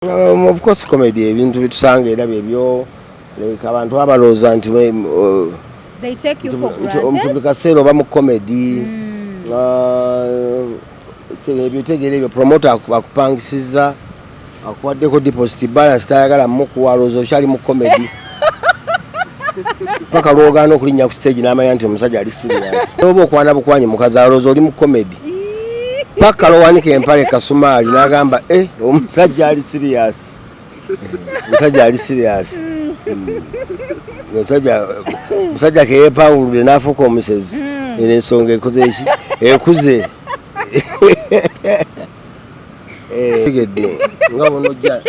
Of course comedy ebintu bitusanga era byebyo, like abantu abalowooza nti They take you for nti buli granted. kaseera oba mu comedy. Ebyo tegeera, ebyo promoter akupangisiza, akuwaddeko deposit, balance tayagala mukuwa, alowooza okyali mu comedy paka lwogaana okulinnya ku stage n'amanya nti omusajja ali serious. Oba okwana bukwanyi mukazi, alowooza oli mu comedy paka lwowanika empale kasumaali n'agamba, "Eh, omusajja ali serious." Eh, omusajja ali serious. Omusajja keyepawuludde n'afuuka omusezi. Eno ensonga ekoze eki ekuze. Eh, tegedde nga bonojja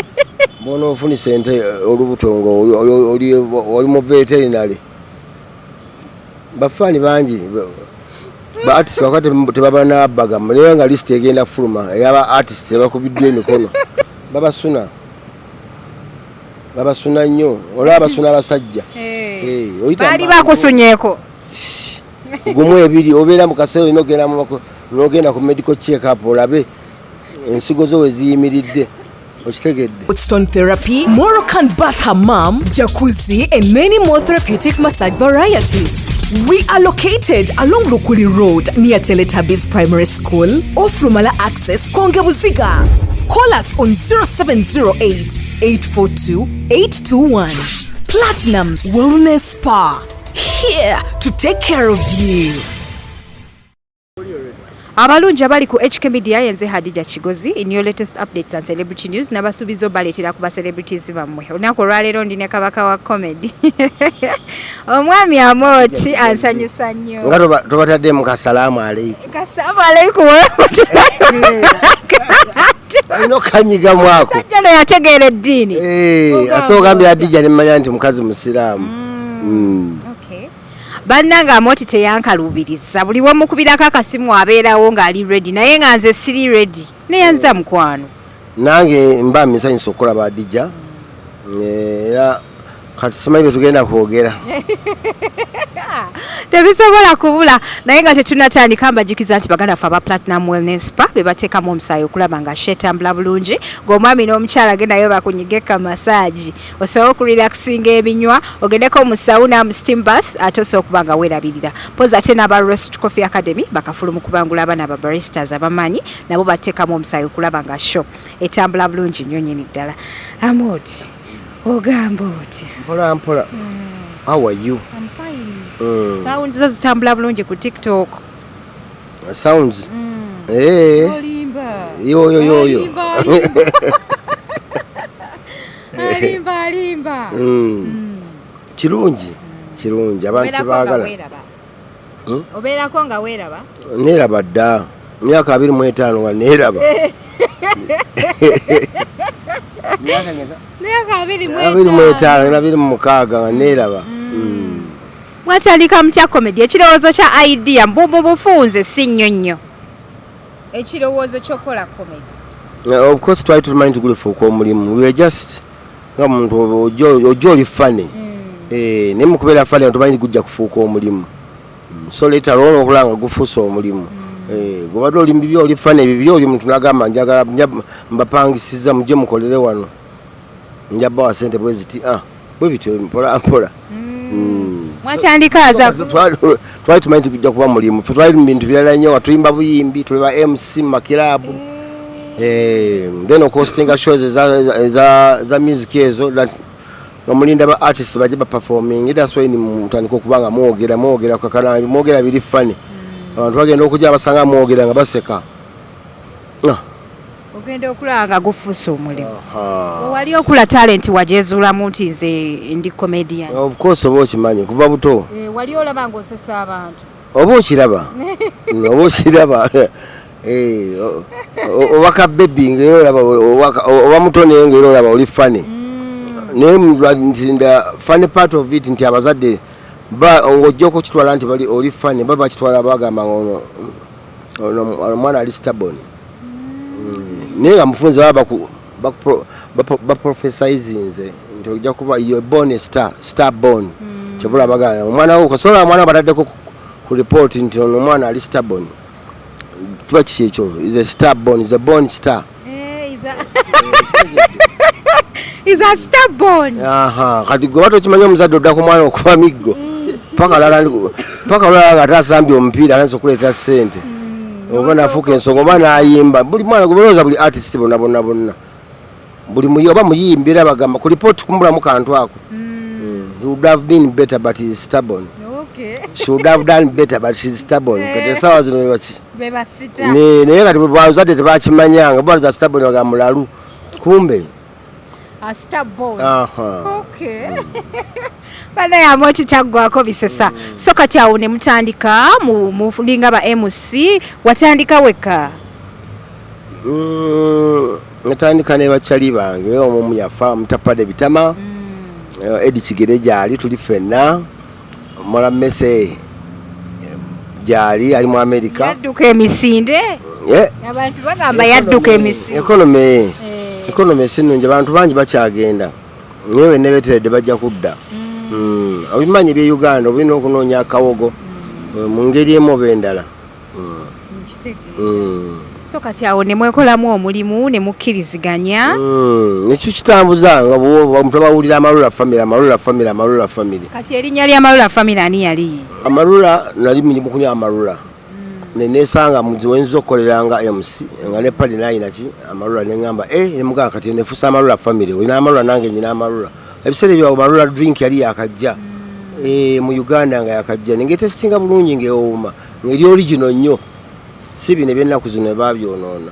bonofunisa ente olubuto nga oli mu veterinary. Bafaani bangi ba artist wakati tebaba nabagamba, naye nga list egenda fuluma eyaba artist ebakubiddwa emikono, babasuna, babasuna nnyo. Olaba basuna abasajja. Eh, oyita Baali bakusunyeeko? Gumu, ebiri, obeera mu kaseera olina ogenda n'ogenda ku medical check up olabe ensigo zo we ziyimiridde. Okitegedde? Stone therapy, Moroccan bath hammam, jacuzzi, and many more therapeutic massage varieties. We are located along Lukuli Road near Teletubbies Primary School, off Lumala Access, Konge Buziga. Call us on 0708 842 821. Platinum Wellness Spa. Here to take care of you. Abalungi abali ku HK Media, yenze Hadija Kigozi in your latest updates and celebrity news. Nabasuubiza obaleetera ku ba celebrities bammwe. Olunaku olwaleero ndi ne kabaka wa comedy, omwami Amooti. Ansanyusa nnyo. Nga tobatadde mu kasalaamu aleikum. Kasalaamu aleikum. Olina okanyigamu ako. Sajja no yategeera eddiini. Eh, ase ogambye Hadija nemmanya nti mukazi musiraamu. Okay. Bannange, Amooti teyankaluubiriza. Buli wemukubirako akasimu abeerawo ng'ali ready, naye nga nze siri ready. Neyanza, mukwano. Nange mba misanyusa okulaba Hadija. Eh, era kati simanyi bye tugenda kwogera. Tebisobola kubula. Naye nga tetunatandika, mbajukiza nti baganda ffe aba Platinum Wellness Spa be bateekamu omusaayi okulaba nga shetambula bulungi, ng'omwami n'omukyala gendayo bakunyigeka massage, osobola okurelaxinga ebinywa, ogendeko mu sauna, mu steam bath, ate osobola okuba nga weerabirira. Mpozi ate n'aba Roast Coffee Academy bakafulu mu kubangula abaana ba baristas abamanyi, nabo bateekamu omusaayi okulaba nga show etambula bulungi nnyo nnyini ddala. Amooti, ogamba oti? Mpola mpola. How are you? I'm fine. Sounds zo zitambula bulungi ku TikTok. Sounds. Eh. Olimba. Yo yo yo yo. Alimba, alimba. Kirungi. Kirungi abantu kyebaagala. Hmm? Obeerako nga weeraba? Neeraba dda. Myaka 25 nga neeraba. Myaka abiri 25 na 26 nga neeraba. Mwatandika mutya comedy? Ekirowoozo kya idea mu bufunze, si nnyo nnyo, ekirowoozo ky'okukola comedy? Of course twali tumanyi tugulifuuka omulimu. We were just nga muntu ojja oli funny. Eh, naye mukubeera funny tumanyi gujja kufuuka omulimu. So later on okulaba nga gufuuse omulimu. Eh, gobadde oli mubibi, oli funny ebibi, oli muntu nagamba, "Njagala mbapangisiza mujje mukolere wano, nja bawa sente bwe ziti." Ah, bwe bityo, mpola mpola. Mwatandika aza Twali tumanyi nti gujja kuba mulimu. Ffe twali mu bintu birala nnyo, nga tuyimba buyimbi, tuli ba MC mu makiraabu. Eh, then okuhostinga shows eza music ezo nga mulinda ba artist bajje baperforming. That's why mutandika okuba nga mwogera, mwogera kakana, mwogera biri funny. Abantu bagenda okujja basanga mwogera nga baseka. Ah, Ogenda okulaba nga gufuuse omulimu. Aha. Wali okula talent wajezuulamu nti nze ndi comedian? Of course, oba okimanyi kuva buto. Eh, wali olaba ng'osesa abantu? Oba okiraba. Oba okiraba. Eh, oba ka baby ngaera olaba, oba muto naye ngaera olaba oli funny. Naye nti the funny part of it nti abazadde ng'ojja okukitwala nti bali oli funny, ba bakitwala bagamba nga ono omwana ali stubborn. Naye nga mufunze baba baprophesizinze nti ojja kuba, you born a star, star born. Kyebula bagamba omwana wo kosobola, omwana bataddeko ku report nti ono omwana ali stubborn, kiba kiki ekyo? Is a star born, is a born star. Eh, Is a stubborn. Aha, kati gwe batokimanyi omuzadde odda ku mwana okuba miggo paka lala paka lala nga ate asambye omupiira alanza okuleeta ssente oba nafuuka ensonga oba nayimba. Buli mwana gwe balowooza, buli artist bonna bonna bonna, buli muyi oba muyimbi, era bagamba ku report kumbulamu kantu ako. He would have been better, but he is stubborn. She would have done better, but she's stubborn. Kati essaawa zino bebaki Bebasita. Naye kati bazadde tebakimanyanga, balowooza stubborn, bagamba mulalu, kumbe A stubborn. Aha. Okay. Banaye amoti taggwako bisesa. So kati awo ne mutandika mulinga ba MC, watandika weka? Natandika ne bakyali bange, omumu yafa, mutapade bitama. Edi Kigere gyali, tuli ffenna, Mola Mese gyali, ali mu America. Yadduka emisinde. Abantu bagamba yadduka emisinde. Economy. Economy si nnungi, abantu bangi bakyagenda, naye we nebeteredde bajja kudda. Obimanyi ebye Uganda, olina okunoonya akawogo mu ngeri emu oba endala. So kati awo ne mwekolamu omulimu ne mukkiriziganya. Nekyo kitambuza nga omuntu bawulira Amalula Family, Amalula Family, Amalula Family. Kati erinnya lya Amalula Family ani yali? Amalula, nali mirimu kunywa amalula nenesanga muzi wenziza okukoleranga MC nga ne pali nayina ki amalula, neŋŋamba nemugamba kati nefusa Amalula Family, olina amalula nange nyina amalula. Ebiseera ebyo amalula drink yali yakajja mu Uganda, nga yakajja nengetesitinga bulungi, ngaewuuma, ngeri original nnyo, si bino ebyennaku zino ebabyonoona.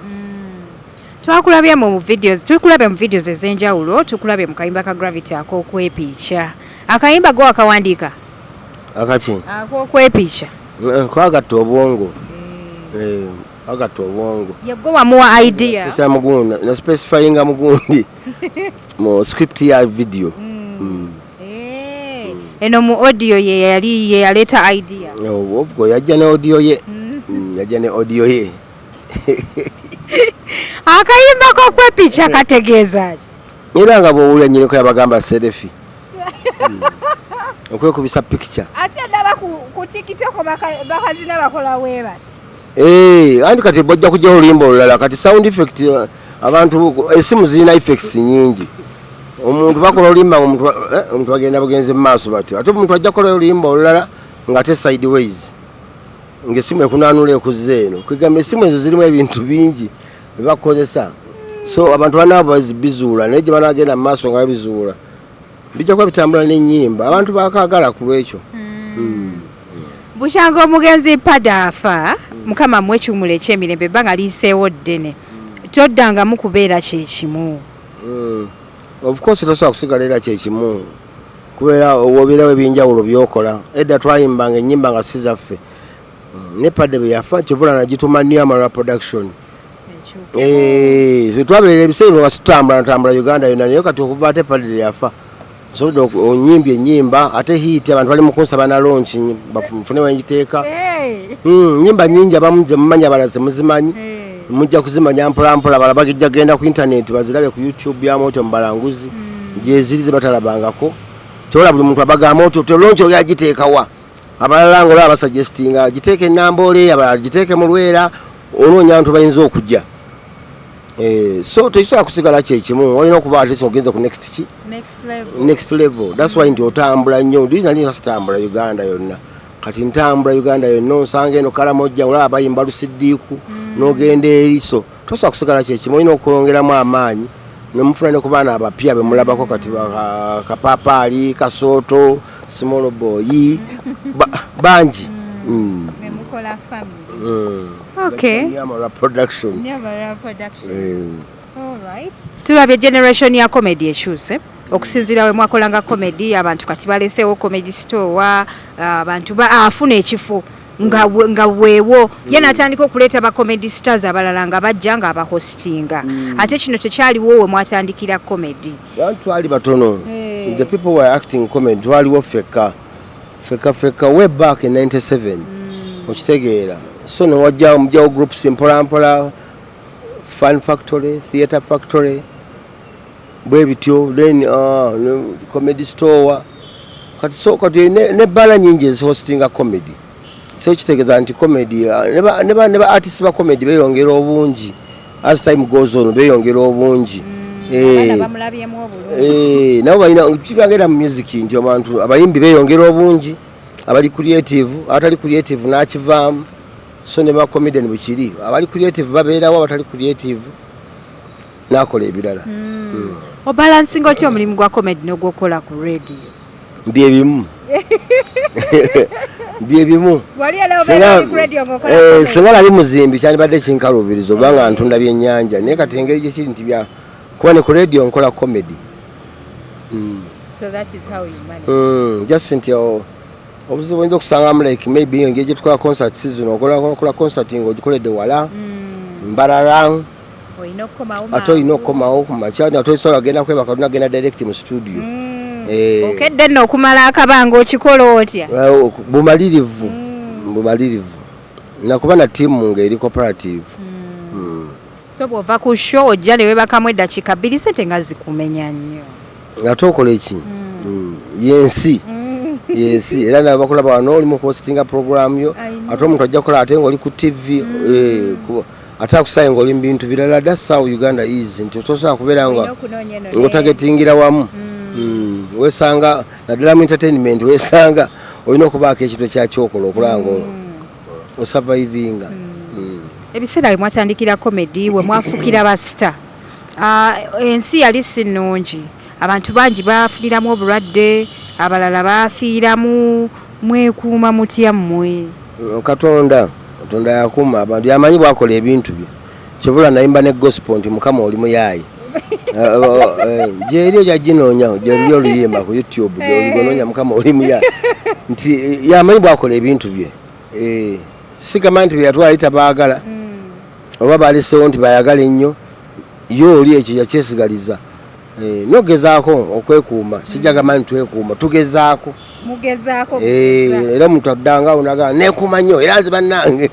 Twakulabye mu videos, tukulabye mu videos ez'enjawulo, tukulabye mu kayimba ka Gravity ak'okwepiica. Akayimba go akawandiika? Akaki? Ak'okwepiica. Kwagatta obwongo. Kwagatta obwongo. Yegwe wamuwa idea? Special mugundi na specifyinga mugundi mu script ya video. Eno mu audio ye yali ye yaleeta idea? Obwo yajja ne audio ye. Yajja ne audio ye. Akayimba k'okwepiica kategeeza ki? Era nga bw'owulira nnyiniko yabagamba selfie. Okwekubisa picture. Ate ndaba ku TikTok bakazina bakola bwe bati. Anti kati bwajja kujjawo oluyimba olulala, kati sound effect, abantu esimu zirina effects nyingi. Omuntu bakola oluyimba, omuntu bagenda bugenzi mu maaso batyo, ate omuntu ajja kukola oluyimba olulala ng'ate sideways, ng'essimu ekunaanula ekuzza eno. Kwegamba essimu ezo zirimu ebintu bingi bye bakozesa, so abantu banaabo bizuula, naye gye banaagenda mu maaso nga babizuula bijja kuba bitambula n'ennyimba, abantu bakaagala ku lwekyo. Bukyanga omugenzi Pada afa, Mukama muwe ekiwumulo ekyemirembe, ebbanga liyiseewo ddene, toddangamu kubeera kyekimu? Of course tosobola kusigala era kyekimu, kubeera wobeerawo ebyenjawulo byokola. Edda twayimbanga ennyimba nga si zaffe. Ne Padde bwe yafa, kyovula nagituma New Amalula Production. Twabeera ebiseera nga situtambula, ntambula Uganda yonna, naye kati okuva ate Padde yafa, nsobodde onyimbye ennyimba ate hit, abantu bali mu kunsaba na launch nfune wengiteeka. Nyimba nyingi, abamu ze mumanyi, abalala temuzimanyi, mujja kuzimanya mpola mpola. Abalala bagijja kugenda ku internet bazirabe ku YouTube ya Moto Mubalanguzi, gyeziri ze batalabangako. Kyola buli muntu abagamba otyo te launch oyagiteekawa, abalala nga olaba basuggestinga giteeke Enamboole, abalala giteeke mu Lwera, onoonya abantu bayinza okujja. So tekisobola kusigala kyekimu, olina okuba at least ogenze ku next ki, next level. That's why nti otambula nnyo. Ndi nali sitambula Uganda yonna, kati ntambula Uganda yonna. Osanga eno Kalamojja olaba bayimba Lusidiiku, n'ogenda eri, so tosobola kusigala kyekimu, olina okwongeramu amaanyi nemufuna ne ku baana abapya bemulabako kati Kapapaali, Kasooto, Small Boy, bangi. Nyamala Production. Tulabye generation ya comedy ekyuse okusinziira we mwakolanga comedy. Abantu kati baleseewo Comedy Store, abantu afuna ekifo nga weewo ye natandika okuleeta ba comedy stars abalala nga bajja nga abahostinga, ate kino tekyaliwo we mwatandikira comedy. Abantu twali batono. The people were acting comedy, twaliwo ffekka ffekka ffekka way back in 97, okitegeera? So newajjawo mujjawo groups mpola mpola, Fun Factory, Theatre Factory, bwe bityo, then Comedy Store. Kati so kati ne bbaala nyingi ezihostinga comedy, so kitegeeza nti comedy ne ba artists ba comedy beeyongera obungi as time goes on, beeyongera obungi. Abaana bamulabyemu obulungi. Nabo balina kibagenda mu music nti abantu abayimbi beeyongera obungi, abali creative, abatali creative n'akivaamu. So ne ba comedian bwekiri, abali creative babeerawo, abatali creative n'akola ebirala. Obalansinga otya omulimu gwa comedy n'ogwokola ku radio? Byebimu, byebimu. Wali era obeera oli ku radio ng'okola comedy? Singa nali muzimbi kyandibadde kinkaluubiriza obanga ntunda byennyanja, naye kati engeri gyekiri nti bya kuba ne ku radio nkola comedy. So that is how you manage. Just nti obuzibu oyinza okusangamu, like maybe engeri gyetukola concert zino, okola concert ng'ogikoledde wala, Mbarara. Olina okukomawo. Ate olina okukomawo ku makya, ate osobola genda kwebaka, olina genda direct mu studio. Okedde nno okumala akabanga, okikola otya? Bumalirivu, bumalirivu nakuba na tiimu ng'eri cooperative. So bw'ova ku show ojja ne weebakamu eddakiika 2, sente nga zikumenya nnyo. Ate okola eki? Yensi, yensi. Era nabo bakulaba wano oli mu hostinga program yo, I know. ate omuntu ajja kukola ate ng'oli ku TV, ate akusaye ng'oli mu bintu birala. That's how Uganda is, nti tosobola kubeera nga Olina okunoonya eno ng'otagetingira wamu. Wesanga naddala mu entertainment, wesanga olina okubaako ekintu ekyakyokola okulaba nga osurvivinga. Ebiseera bwe mwatandikira comedy, we mwafukira ba star, ensi yali si nnungi, abantu bangi bafuniramu obulwadde, abalala bafiiramu. Mwekuuma mutya mmwe? Katonda, Katonda yakuuma abantu, yamanyi bwakola ebintu bye. Kyovula nayimba ne gospel nti Mukama oli muyaayi. Gyeri ojja ginoonya, gyeruli oluyimba ku YouTube gyonoonya Mukama oli muyaayi, nti yamanyi bwakola ebintu bye. Sigamba nti beyatwala tabaagala oba balesewo nti bayagala ennyo, ye oli ekyo yakyesigaliza. Nogezaako okwekuuma, sijjagamba nti twekuuma, tugezaako. Mugezaako. Era omuntu addanga awo nagamba neekuuma nnyo, era nze bannange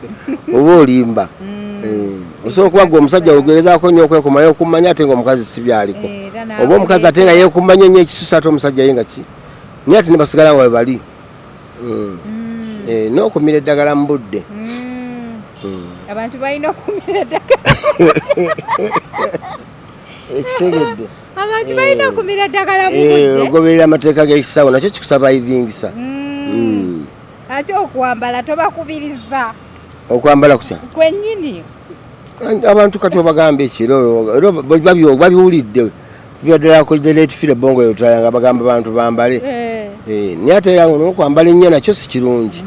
oba olimba. Osobola okuba gwe omusajja ogezaako nnyo okwekuuma, yeekuuma ate nga omukazi si byaliko, Era oba omukazi ate nga yeekuuma nnyo nnyo ekisusa, ate omusajja ye nga ki, naye ate ne basigala nga bwe bali. N'okumira eddagala mu budde. Abantu balina okumira eddagala. Ekitegedde? Abantu balina okumira eddagala mu budde. Ogoberera amateeka g'ekisawo, nakyo kikusurvivingisa. Ate okwambala tobakubiriza? Okwambala kutya? Kwennyini. Abantu kati obagamba ekiro era babiwulidde kuva ddala ku the late Philly Bongoley Lutaaya nga bagamba abantu bambale. Naye ate era n'okwambala ennyo nakyo si kirungi.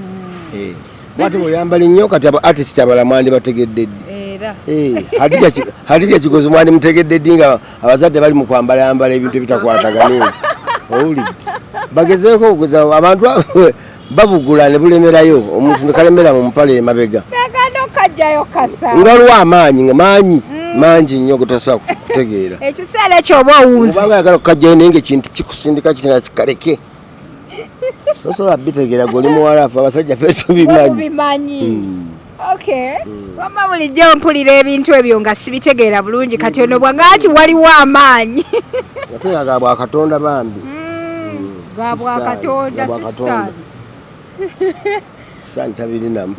Ate bw'oyambala ennyo, kati aba artist abalala mwandi bategedde ddi? Era. Hadija Kigozi mwandi mutegedde ddi nga abazadde bali mu kwambala yambala ebintu ebitakwatagane? Owulidde? Bagezeeko okugeza abantu babugula ne bulemerayo, omuntu ne kalemera mu mpale emabega. Naganda okajjayo kasa. Nga waliwo amaanyi, nga maanyi mangi nnyo getasobola kutegeera. Ekiseera ekyo oba owunze. Obanga ayagala okukajjayo, naye nga ekintu kikusindika kiti kikaleke, tosobola bitegeera. Gwe oli muwala, afe abasajja fe tubimanyi. Mubimanyi. Okay, wamma bulijjo mpulira ebintu ebyo nga sibitegeera bulungi, kati ono bwanga nti waliwo amaanyi. Ate nga bwa Katonda bambi. Gwa bwa Sister, Katonda. gwa Katonda. Sister. Sitaani tabirinamu,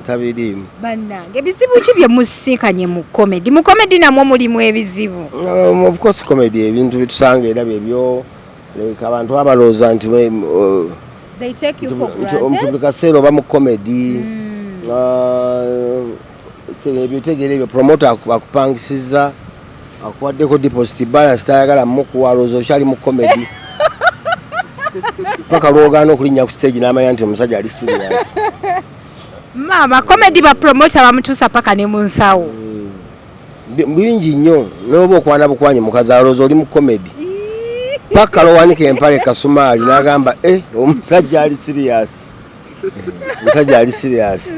tabiriimu. Bannange, ebizibu ki bye musinkanye mu comedy? Mu comedy namwo mulimu ebizibu? Of course, comedy ebintu byetusanga era byebyo, like abantu abalowooza nti They take you for nti buli granted. kaseera oba mu comedy. Ebitegeera ebyo, promoter akupangisiza, akuwaddeko deposit, balance tayagala mukuwa, alowooza okyali mu comedy, paka lwogaana okulinnya ku stage n'amanya nti omusajja ali serious. Maama, comedy ba promoter bamutuusa paka ne mu nsawo. Bingi nnyo, noba okwana bukwanyi mukazi alowooza oli mu comedy, paka lwowanika empale kasumaali n'agamba, "Eh, omusajja ali serious. Omusajja ali serious."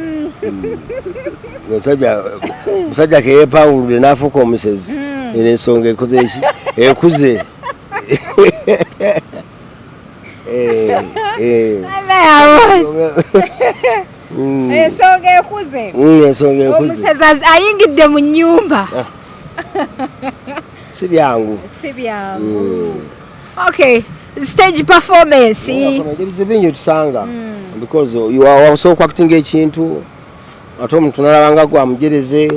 Omusajja keyepawuludde n'afuuka omusezi, eno ensonga ekoze eki ekuze. Ensonga ekuze. Ensonga ekuze. Omusezi ayingidde mu nnyumba. Si byangu. Si byangu. Okay, stage performance. Ebizibu bingi tusanga because you are osobola okuactinga ekintu, ate omuntu nalabanga gwamujereze.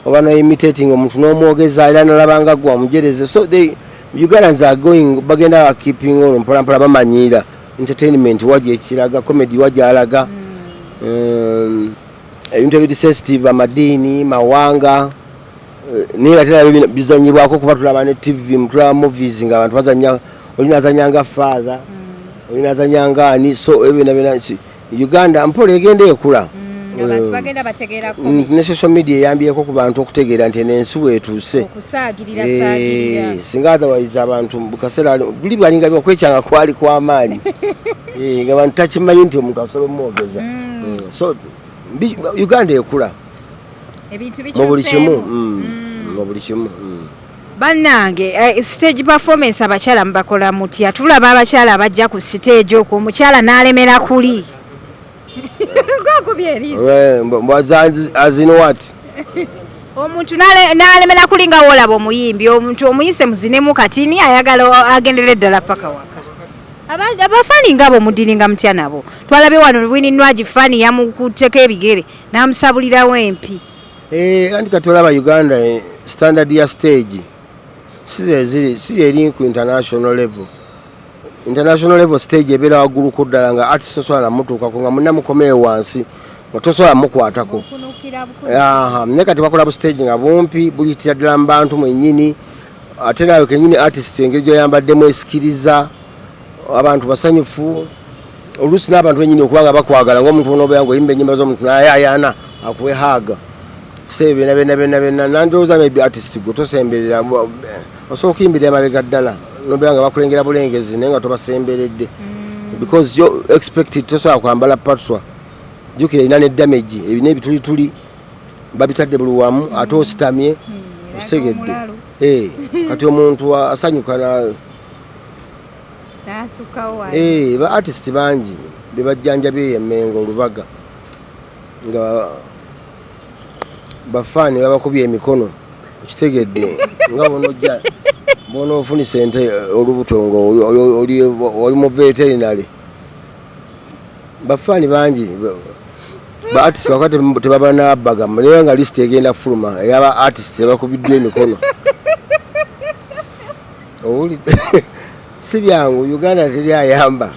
Oba no imitating omuntu n'omwogeza era nolabanga gwe amujereze. So they, Ugandans are going, bagenda keeping on mpola mpola, bamanyiira entertainment wajja ekiraga comedy wajja alaga ebintu ebiri sensitive, amadiini, mawanga, naye ate nabyo bizanyibwako, kuba tulaba ne TV, tulaba movies nga abantu bazanya, olina azanya nga father, olina azanya nga ani. So ebyo byonna byonna Uganda mpola egenda ekula. Abantu bagenda bategeera. Ne social media eyambyeko ku bantu okutegeera nti eno ensi weetuuse. Okusaagirira saagirira. Singa otherwise abantu mu kaseera buli bwalinga okwekyanga kwali kwamaanyi, nga bantu takimanyi nti omuntu asobola omwogeza. So Uganda ekula ebintu mu buli kimu. Bikyuseemu. Mu buli kimu. Bannange, stage performance abakyala mubakola mutya? Tulaba abakyala abajja ku stage okwo, omukyala n'alemera kuli gwakubye eriiso. As in what? Omuntu n'alemera kuli nga woolaba omuyimbi, omuntu omuyise muzinemu katini, ayagala agendere ddala paka waka. Abafaani ngaabo mudiringa mutya nabo? Twalabye wano Winnie Nwagi, fan yamukutteko ebigere n'amusabulirawo empi. Anti kati olaba Uganda, standard ya stage si zeziri, si eri ku international level. International level stage ebeera wagguluko ddala, nga artist tosobola namutuukako, nga munna mukomeyo wansi nga tosobola mukwatako. Aha, naye kati bakola bu stage nga bumpi, buliyitira ddala mu bantu mwennyini, ate nawe kenyini artist engeri gyoyambaddemu esikiriza abantu basanyufu, oluusi n'abantu benyini okuba nga bakwagala ngaomuntu onobeera nga oyimba enyimba z'omuntu naye ayana akuwe haaga se byonna byonna byonna byonna. Nandowooza maybe artist gwe tosemberera, osobola okuyimbira emabega ddala nobeera nga bakulengera bulengezi, naye nga tobasemberedde, because yo expected tosobola kwambala patwa, jjukira erina ne damage, ebina ebitulituli babitadde buli wamu, ate ositamye, okitegedde? Kati omuntu asanyuka ba artist bangi bebajjanjabye eyo Emmengo, Olubaga, nga bafaani babakubye emikono, okitegedde? Nga bonojja bonofunisa ente olubuto nga oli mu veterinary, bafaani bangi ba artist wakati tebabanabaga, naye nga list egenda fuluma eyaba artist tebakubiddwa emikono. Owulidde? Si byangu, Uganda teri ayamba.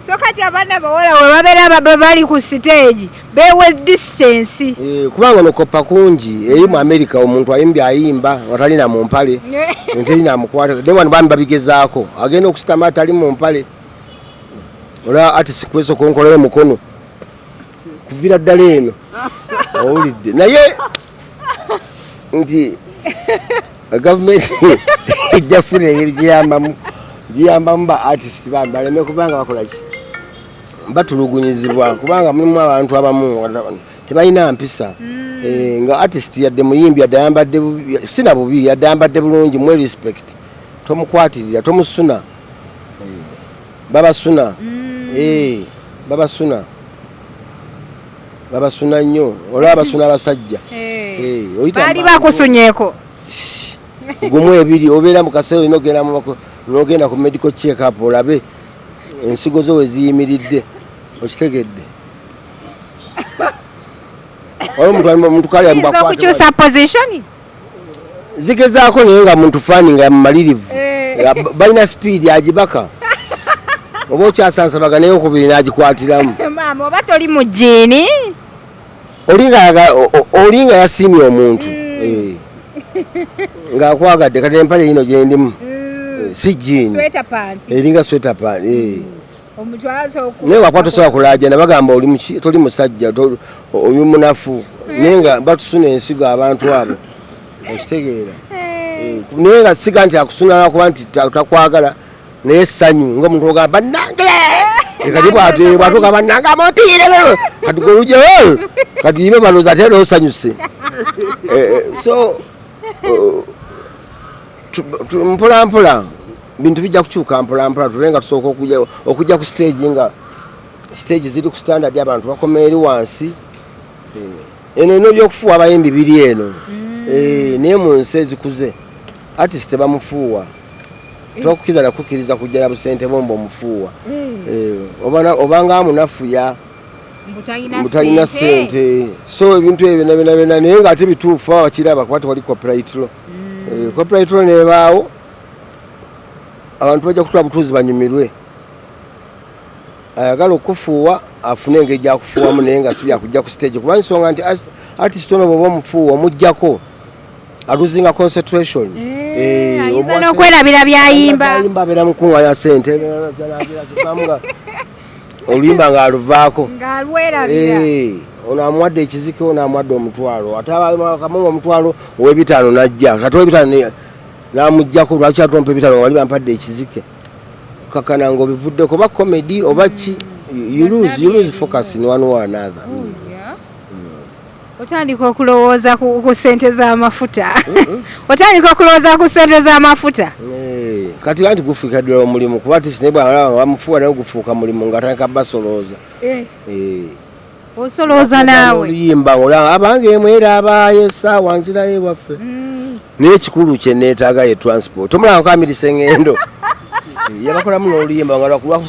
So kati abaana bawala we babeera bali ku stage bewe distance. Kubanga nokopa kungi eri mu America, omuntu ayimbye ayimba nga talina mu mpale, teri namukwata, naye wano bami babigezaako, agenda okusitama atali mu mpale, olaba artist kwesa okonkolayo omukono kuvira ddala eno, owulidde? Naye nti gavumenti ejja kufuna engeri giyambamu ba artist bambi baleme kubanga bakola ki, batulugunyizibwa, kubanga mulimu abantu abamu tebalina mpisa. Nga artist yadde muyimbi, yadde ayambadde sina bubi, yadde ayambadde bulungi, mwe respect, tomukwatirira, tomusuna. Babasuna. Babasuna, babasuna nnyo, olaba basuna abasajja. Oyita baali mu bantu. Bakusunyeeko? Gumu, ebiri, obeera mu kaseera olina ogenda n'ogenda ku medical check up olabe ensigo zo we ziyimiridde, okitegedde? Waliwo omuntu kale Oyinza okukyusa position. Zigezaako, naye nga muntu fan nga mumalirivu. Nga balina speed agibaka, oba okyasansabaga naye okubiri n'agikwatiramu. Maama, oba toli mu jjiini. Oli nga yasiimye omuntu, ng'akwagadde. Kati empale yino gyendimu, si jean. Sweater pant. Eringa sweater pant. Omuntu aza Naye wakuba tosobola kulaajana, bagamba oli toli musajja, oli munafu, naye nga batusuna ensigo abantu abo, okitegeera? Naye nga siga nti akusuna lwakuba nti takwagala, naye essanyu nga omuntu ogamba bannange. Kati bwatuuka bannange amutiire, kati gwe olujja, kati ibe balowooza ate era osanyuse. So mpola mpola bintu bijja kukyuka, mpola mpola tube nga tusooka okujja ku stage nga stage ziri ku standard, abantu bakoma eri wansi. Eno eno ebyokufuuwa abayimbi biri eno. Naye mu nsi ezikuze artist tebamufuuwa, tebakukkiriza nakukkiriza kujja na busente bwo mbu omufuuwa. Obanga amunafuya. Mbu talina ssente. So ebintu ebyo byonna byonna byonna, naye ng'ate bituufu, aba bakiraba kuba tewali copyright law. Copyright law nebaawo, abantu bajja kutula butuuzi banyumirwe. Ayagala okufuuwa afune engeri gyakufuuwamu, naye nga si byakujja ku stage, kuba nsonga nti artist ono bw'oba omufuuwa omugjako alosinga concentration. Ayinza n'okwerabira byayimba. Byayimba, abeera mukuŋŋaanya sente nga oluyimba ng'aluvaako. Ng'alwerabira. Ono amuwadde ekizike, ono amuwadde omutwalo, ate kamuwa omutwalo ow'ebitaano najja kati ow'ebitaano n'amugjako, lwaki atompa ebitaano, wali bampadde ekizike? Kakana nga obivuddeko, oba comedy oba ki, you lose focus in one way or another. Otandika okulowooza ku ssente z'amafuta, otandika okulowooza ku ssente z'amafuta. Kati anti gufuuka ddala omulimu, kuba artist naye bwalaba nga bamufuuwa naye gufuuka mulimu, nga atandika basolooza. Osolooza naawe. Oluyimba olaba abange mwerabaayo essaawa nzirayo ewaffe, naye ekikulu kye neetaaga ye transport. Omulaba kamirisa eŋŋendo yabakolamu n'oluyimba nga lwakuba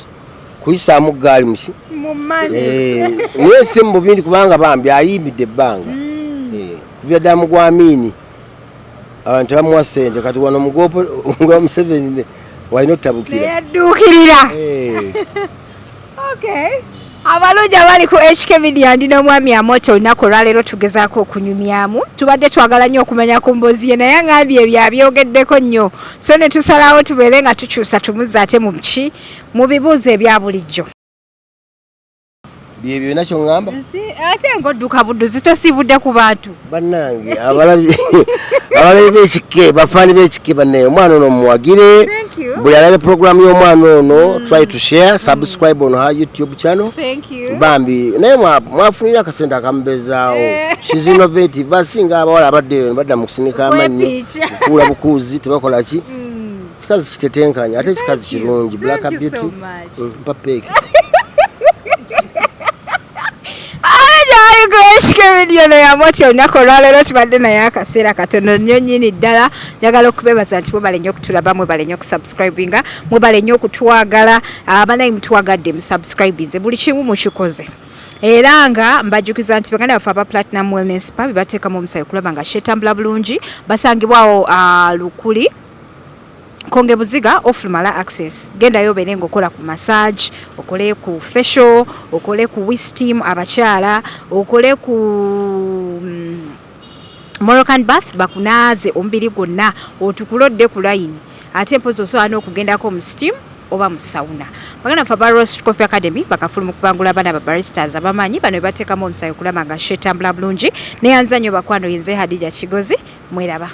kuyisaamu gaali muki. Mu mani. Naye si mu bubindi, kubanga bambi ayimbidde ebbanga. Kuva ddala mu gwamiini abantu tebamuwa ssente, kati wano mugopo nga Museveni walina otutabukira. Neyadduukirira. Okay, abalungi abali ku HK Media, ndi n'omwami Amooti. Olunaku olwaleero tugezaako okunyumyamu, tubadde twagala nnyo okumanya ku mboozi ye, naye aŋambye ebyo abyogeddeko nnyo, so ne tusalawo tubeere nga tukyusa tumuzza ate mu ki, mu bibuuzo ebya bulijjo. Byebyo byonna kyoŋŋamba. Ate ng'odduka budduzi, tosiibudde ku bantu. Bannange abalabi b'ekike, bafaani b'ekike, bannaye omwana ono muwagire. Thank you. Buli alabe programu y'omwana ono, try to share, subscribe on her YouTube channel. Thank you. Bambi naye mwafunire akasente akamubezaawo. She's innovative, asinga abawala abadde eyo badda mu kusinika amannyo. Kwepiica. Kukuula bukuuzi, tebakola ki. Kikazi kitetenkanya ate kikazi Thank you. kirungi, black Thank you beauty. so much. Mpa peeki. Aliko yamoti olunaku olwaleero tubadde naye akaseera katono nnyo nnyini ddala. Njagala okubebaza nti mwebale nnyo okutulaba, mwebale nnyo okusubscribinga, mwebale nnyo okutwagala. Abanaye mutwagadde, musubscribinze, buli kimu mukikoze, era nga mbajjukiza nti baganda baffe aba Platinum Wellness Spa bebateekamu omusayi okulaba nga kyetambula bulungi. Basangibwawo Lukuli, Konge Buziga, ofulumala access. Gendayo obeere ngaokola ku massage, okole ku facial, okole ku steam abakyala, okole ku Moroccan bath, bakunaaze omubiri gwonna otukule odde ku layini. Ate mpozi osobola n'okugendako mu steam oba mu sauna. Baganda baffe aba Roast Coffee Academy bakafulu mu kupangula abaana ba baristas abamanyi, bano bebateekamu omusayi okulaba nga shetambula bulungi. Neyanza nnyo bakwano, yenze Hadija Kigozi, mweraba.